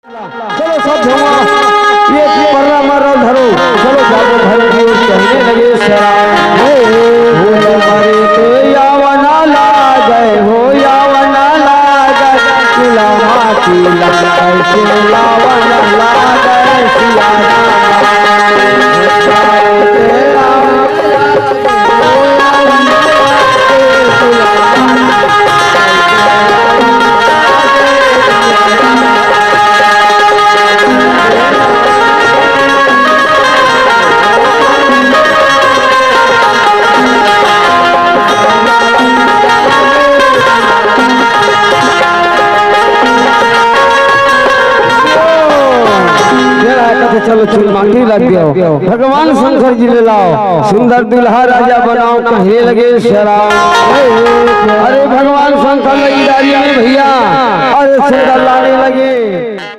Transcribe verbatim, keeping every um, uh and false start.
चलो सब झुमा, ये पर्रा मर्रा धरो, चलो जागो घर की ओर कहने लगे सलाम। हे, हे, हे, मरे के यावना लागे हो, यावना लागे, तुला माटी लागे, तुला वना लागे, सिया राम। चलो चुन माटी लग गयो। भगवान शंकर जी ले लाओ, सुंदर दुल्हा राजा बनाओ, कहने लगे सलाम। अरे भगवान शंकर लगी डाली में भैया, अरे सुंदर लाने लगे।